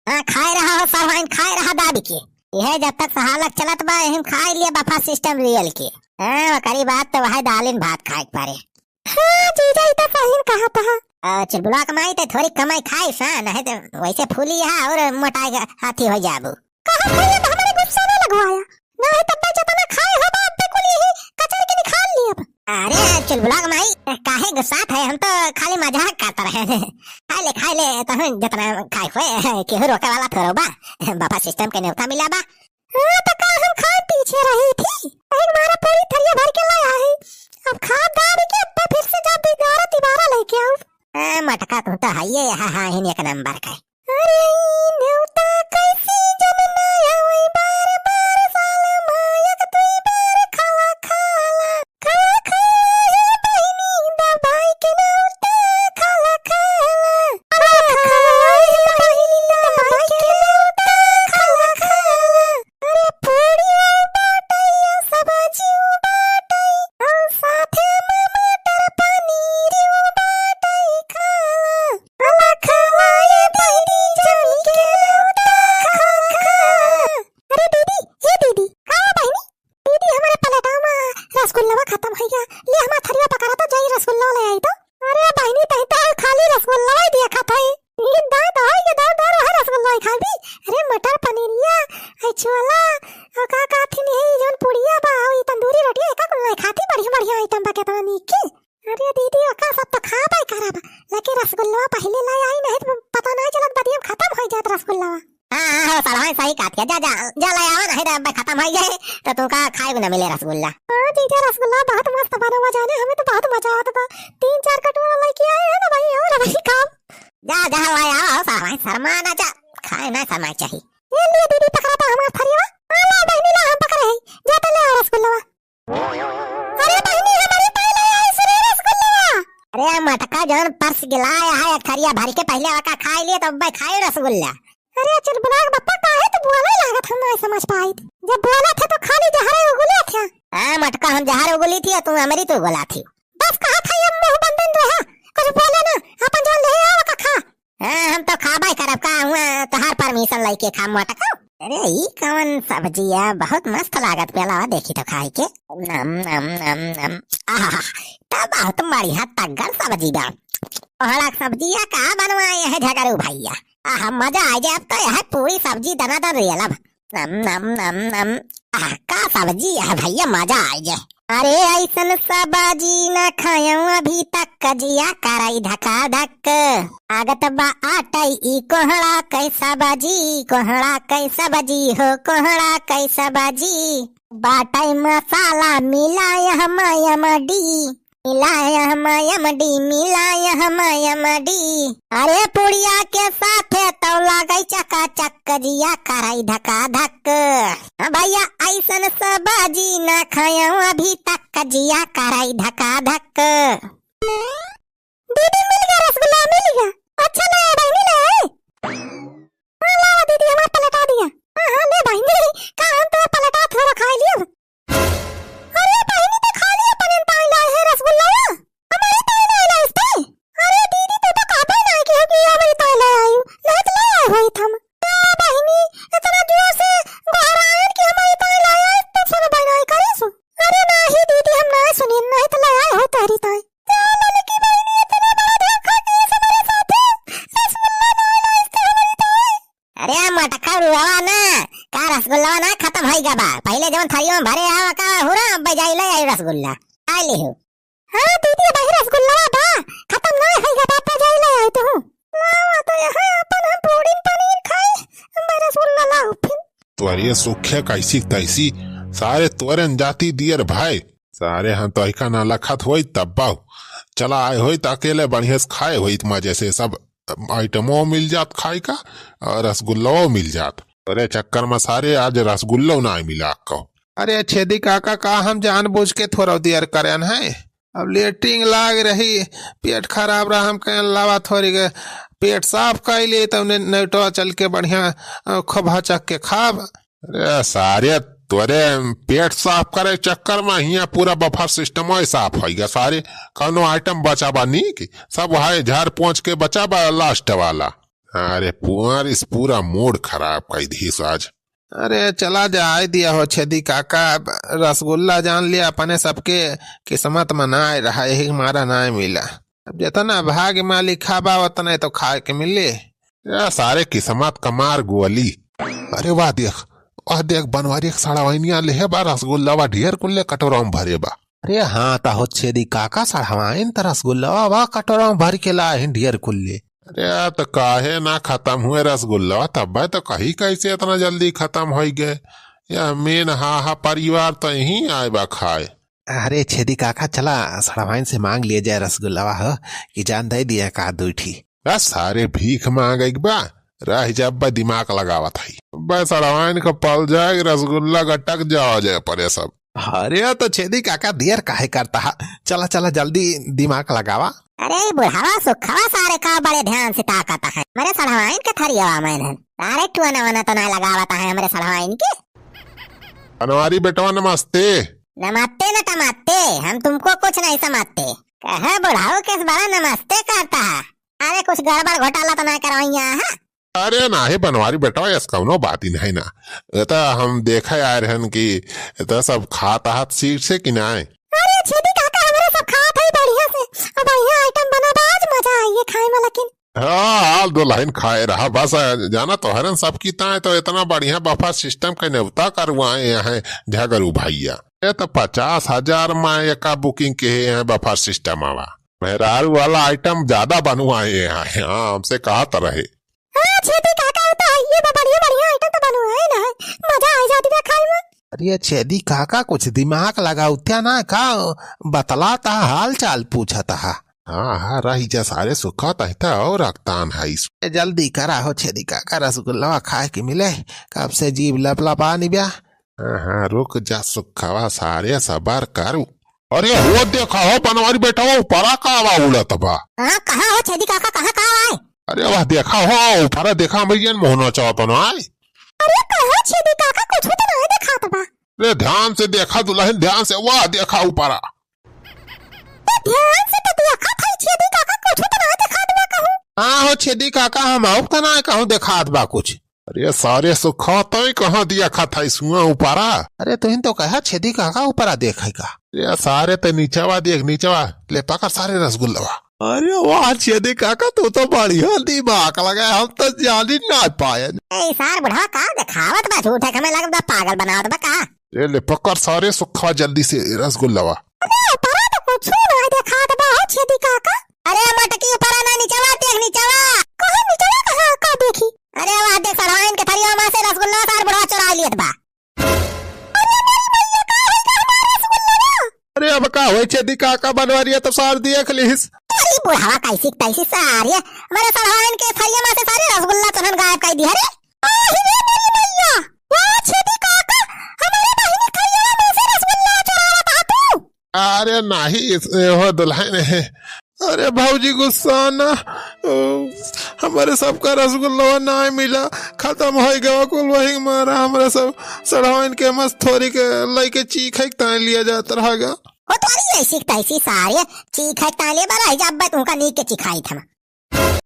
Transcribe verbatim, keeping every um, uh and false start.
हाँ, खाए रहा हो सरवाइन, खाए रहा दाबी के। यह जब तक सहालक चलत बा, एहिम खाए लिए buffet system रियल के। हाँ, ओकरी बाद तो वह दालिन भात खाए के पड़े। हाँ जीजा, ई तो सही कहत ह। आ, चुलबुला क माई, ते थोड़ी कमाई खाई सा, नहीं तो वैसे फूली है और मोटाई के हाथी हो जाबू। कहा भैया तो हमारे गुस्सा ना लगवाया, नहीं तब तक जितना खाए हो बाप पे कुल यही कचर के निकाल लिए अब। अरे चुलबुला क माई, काहे गुस्सात है, हम तो खाली मजाक करत रहे। खाए ले, खाए ले, तहन जितना खाए होए, केहू रोके वाला थोड़ो बा। Buffet system के न्योता मिला बा। हाँ, तो का हम खाए पीछे रही थी? कहीं मारा पूरी थरिया भर के लाया है। अब खा दाब के अब्बा फिर से जब दोबारा तिबारा लेके आऊ। ए, मटका तू तो हइये, हाँ, हाँ, हिन एक नंबर का। अरे, ई नेवता कैसी जन ना आवई, बार बार साल मा एक दुई बार खाला, खाला। खाला, खाला, ये बहिनी दबाई के नेवता, खाला, खाला। खाला, खाला, ये बहिनी दबाई के नेवता, खाला, खाला। अरे पूड़ियो बाटै, सब्जियो बाटै, और साथे में मटर पनीरियो बाटै, खाला। खाला, खाला, ये बहिनी जानी के नेवता, खाला, खाला। अरे दीदी, ए दीदी, का बहिनी? दीदी, हमारे प्लेटवा में रसगुल्लवा खतम होइ गया। ले, हमार थरिया पकड़ा तो जाई रसगुल्ला ले आई तो। अरे बहिनी, तहीं तो खाली रसगुल्लवा ही देखत है। ई दांत है, ये दांत और है रसगुल्ला ही खाबी। अरे मटर पनीरिया, है छोला, और का कहती नहीं, जौन पुड़िया बा, और ई तंदूरी रोटिया, एका कुल नहीं खाती, बढ़िया बढ़िया item बा, केतना नीक के। अरे दीदी, ओका सब तो खाबे करब, लेकिन रसगुल्लवा पहिले ले आई, नहीं तो पता नहीं चलत, बदियम खतम होइ जात रसगुल्लवा। हाँ, हाँ, हो, सड़वाई सही कहत है। जा, जा, जा ले आवा, नहीं तो अब खतम होइ जाए, तो तुमका खाए भी ना मिले रसगुल्ला। हाँ जीजा, रसगुल्ला बहुत मस्त बनवा जाने, हमें तो बहुत मजा आवत बा। तीन चार कटोरा लेके आए हैं ना भाई, और भाई काम। जा, जा ले आवा, हो, सड़वाई शर्मा ना जा, खाए ना शर्माए चाहिए। ये लिए दीदी, पकड़ा तो हमार थरिया। हाँ, ला बहिनी, ला, हम पकड़े हैं, जा तो ले आ रसगुल्ला। अरे बहिनी, हमारी ताई ले आई सुरे रसगुल्ला। अरे मटका, जौन परस के लाया है एक थरिया भर के, पहिले ओका खाई लिए, तब मैं खाए रसगुल्ला। अरे चुलबुला के बप्पा, काहे तू बोले लागत, हम नहीं समझ पाई। जब बोला थे तो खाली जहरे उगुले थे। हाँ मटका, हम जहर उगुली थी, तू अमृत उगुला थी। बस कहा था ये मुंह बंदन रहा, कुछ बोले ना, अपन जौन ले आओ का खा। हाँ, हम तो खाबे करब का, हुआ तोहार permission लेके खा मटका। अरे ई कौन सब्जी है, बहुत मस्त लागत पेला, देखी तो खाई के। नम नम नम नम। आहा, तो बहुत बढ़िया तगड़ सब्जी बा। ओहड़ा सब्जिया का बनवाए है झगड़ू भैया। आहा, मजा आ जाए अब तो, यह पूरी सब्जी दनादन रेलब। नम नम नम नम। आह, का सब्जी है भैया, मजा आ जाए। अरे ऐसन सब्जी ना खायौ अभी तक, जिया करई धका धक। लागत बा आटई ई कोहड़ा कै सब्जी, कोहड़ा कै सब्जी हो, कोहड़ा कै सब्जी। बाटई मसाला मिलाय हम एम डी, मिलाय हम एम डी, मिलाय हम एम डी। अरे पुड़िया के साथे तौ लागै चकाचक, जिया करई धका धक। हाँ भैया, ऐसन सब्जी ना खायौ अभी तक, जिया करई धका धक। दीदी, मिल गया रसगुल्ला, मिल गया। अच्छा ले आए बहिनी, ले आए। हाँ, लावा दीदी, हमार पलटा दिया। हाँ, हाँ, ले बहिनी, का हम तो पलटा थोड़ा खाई लियो। अरे बहिनी, तो खाली अपन ताई लाए है रसगुल्ला, हमारी ताई नहीं लाए इस पे। अरे दीदी, तो तो कहबे नहीं कि हम ये हमारी ताई ले आई, नहीं तो ले आए होई थम। ए बहिनी, इतना जोर से गोहरायन कि हमारी ताई ले आई, तो सुन बहिनी करी सु। अरे नहीं दीदी, हम नहीं सुनी, नहीं तो ले आए हो तोहरी ताई। जा ललकी बहिनी, इतना बड़ा धोखा किए से मेरे साथे, रसगुल्ला नहीं लाइस ते हमारी ताई। अरे मटका रुआवा ना, का रसगुल्ला ना खतम होई गा बा? पहिले जवन थरियो में भरे आवा का हुरा, अब जाई ले आई रसगुल्ला। आई ले हो। हाँ दीदी, भाई रसगुल्ला बा, खतम ना होई गा बा, जाई ले आई तू। लावा तो यहाँ अपन हम पूड़ी पनीर खाई, हम रसगुल्ला लाओ फिर। तोरे सुखे कैसी तैसी, सारे तोरे न जाती दियर भाई। सारे हम तो ऐका ना लखत होई तब बाऊ। चला आए होई त अकेले बढ़िया से खाए होई त मजे से सब आइटमो मिल जात खाए का और रसगुल्लो मिल जात। तोरे चक्कर में सारे आज रसगुल्लो ना मिला को। अरे छेदी काका, का हम जानबूझ के थोड़ा दियर करन है? अब लेटरिन लाग रही, पेट खराब रहा, हम कहन लावा थोड़ी के पेट साफ कर लिए, तब ने नेटवा चल के बढ़िया, अ, खभा चक के खाब। अरे सारे, तोरे पेट साफ करे चक्कर में हियाँ पूरा बफर सिस्टम साफ होई गा सारे, कौनो आइटम बचा बा नी कि सब हाय झाड़ पोंछ के बचा बा लास्ट वाला। अरे पुअर इस पूरा mood खराब कइ दिहिस आज। अरे चला जाए दिया हो छेदी काका, अब रसगुल्ला जान लिया अपने सबके किस्मत में नाय रहा, यही मारा नाय मिला। अब जितना भाग्य में लिखा बा उतना ही तो खाए के मिले। या सारे किस्मत का मार गोली। अरे वाह देख, वाह देख बनवारी एक सड़वाइनिया लेहे बा रसगुल्ला बा ढेर कुल्ले कटोरा में भरे बा। अरे हाँ, ता हो छेदी काका सड़वाइन त रसगुल्ला बा कटोरा में भर के लाए हैं ढेर कुल्ले। अरे त काहे ना खत्म हुए रसगुल्ला, तब तो कही कैसे इतना जल्दी खत्म होइ गए। यह मेन हा हा परिवार तो यहीं आए बा खाए। अरे छेदी काका, चला सड़वाइन से मांग लिए जाए रसगुल्लावा हो, कि जान दे दिया का दुई ठी। बस सारे भीख मांग एक बा, रह जब बा दिमाग लगावत है। बस सड़वाइन का पल जाए, रसगुल्ला गटक जाओ जाए परे सब। अरे तो छेदी काका देर काहे करता है, चला चला जल्दी दिमाग लगावा। अरे ई बुढ़ावा सुखवा सारे का बड़े ध्यान से ताकत है, मेरे सड़वाइन के थरिया में है। अरे टुअना वना तो ना लगावत है हमरे सड़वाइन के। बनवारी बेटवा नमस्ते। नमस्ते न टमाते, हम तुमको कुछ नहीं समझते। कहे बुढ़ाऊ के बड़ा नमस्ते करता है। अरे कुछ गड़बड़ घोटाला तो ना करवाइया है? अरे नाही बनवारी बेटवा, ऐस कौनो बात ही नहीं ना। ये तो हम देखे आए रहन कि ये तो सब खात हाथ सीट से कि नाय। अरे छेदी काका हमरे सब खात है बढ़िया से। अब बढ़िया item बना बा, आज मजा आई है खाए में लेकिन। हाँ, हाल दुल्हन खाए रहा, बस जाना तोहरन सबकी ताए तो इतना बढ़िया buffet system के नेवता करवाए हैं झगरू भैया। ये तो पचास हजार में एका booking के हैं buffet system आवा। मेहरारू वाला item ज्यादा बनवाए हैं, हाँ, हमसे कहा तो रहे। हाँ, छेदी काका, वो तो है, ये बा, बढ़िया, बढ़िया item तो बनवाए ना है, मजा आ जाती बा खाए में। अरे छेदी काका, कुछ दिमाग लगावत्या ना का, बतलाता हाल चाल पूछता हा। हाँ, हाँ, रही जा सारे सुखा तहता और रक्तान है इस। ए, जल्दी करा हो छेदी काका, रसगुल्ला खाए के मिले, कब से जीभ लपलपा निब्या। हाँ, हाँ, रुक जा सुखवा, सारे सबर करू। अरे हो देखा हो बनवारी बेटा, वो ऊपरा का आवा उड़त बा। हाँ, कहाँ हो छेदी काका, कहाँ, कहाँ आए? अरे वाह, देखा हो ऊपरा, देखा भैया मोहना चाहत ना आए। अरे कहाँ छेदी काका, कुछ तो नहीं देखात बा। अरे ध्यान से देखा दुल्हन, ध्यान से, वाह देखा ऊपरा। ए, ध्यान से तो देखा था छेदी काका, कुछ तो ना देखात बा कहूँ। हाँ हो छेदी काका, हम आउक तो ना कहूँ देखात बा कुछ। अरे सारे सुखा तय कहाँ दिया खा था इसुआ ऊपरा। अरे तुहिन तो कहा छेदी काका ऊपरा देखे का। अरे सारे ते नीचवा देख, नीचवा ले पकड़ सारे रसगुल्लवा। अरे वाह छेदी काका, तू तो बढ़िया दिमाग लगा, हम तो जानी ना पाए। ए सार बुढ़वा का देखावत बा झूठे, हमें लगत बा पागल बनावत बा का। ए, ले पकड़ सारे सुखवा जल्दी से रसगुल्लावा। अरे, ऊपरा तो कुछ ना देखात बा हो छेदी काका। अरे, मटकी ऊपरा ना, निचवा देख, निचवा। कहाँ निचवा, कहाँ, का देखी? अरे, वाह देख, सड़वाइन के थरिया में से रसगुल्ला सार बुढ़वा चुरा लियत बा। अरे, मोरी मैया, का होई गा हमार रसगुल्ला बा? अरे, अब का होई छेदी काका, बनवारिया तो सार देख लिहिस। अरे, बुढ़वा कैसी तैसी सारे, हमारे सड़वाइन के थरिया में से सारे रसगुल्ला चुनन गायब कर दिया रे। आहि रे मोरी मैया, वाह छेदी काका, हमारे बहिनी खइया में से रसगुल्ला चुरावत हा तू। अरे नाही, इस, हो दुल्हन है। अरे भौजी गुस्सा ना, ओ, हमारे सबका रसगुल्ला ना मिला, खत्म हो गवा कुल वही मारा, हमारे सब सड़वाइन के मस्त थोरी के लइके चीखे के ताई लिया जात रहा गा। हो तोरी ऐसी तैसी सारे, चीखे के ताई ले बड़ा हिजाब बत उनका नीक के चिखाई था।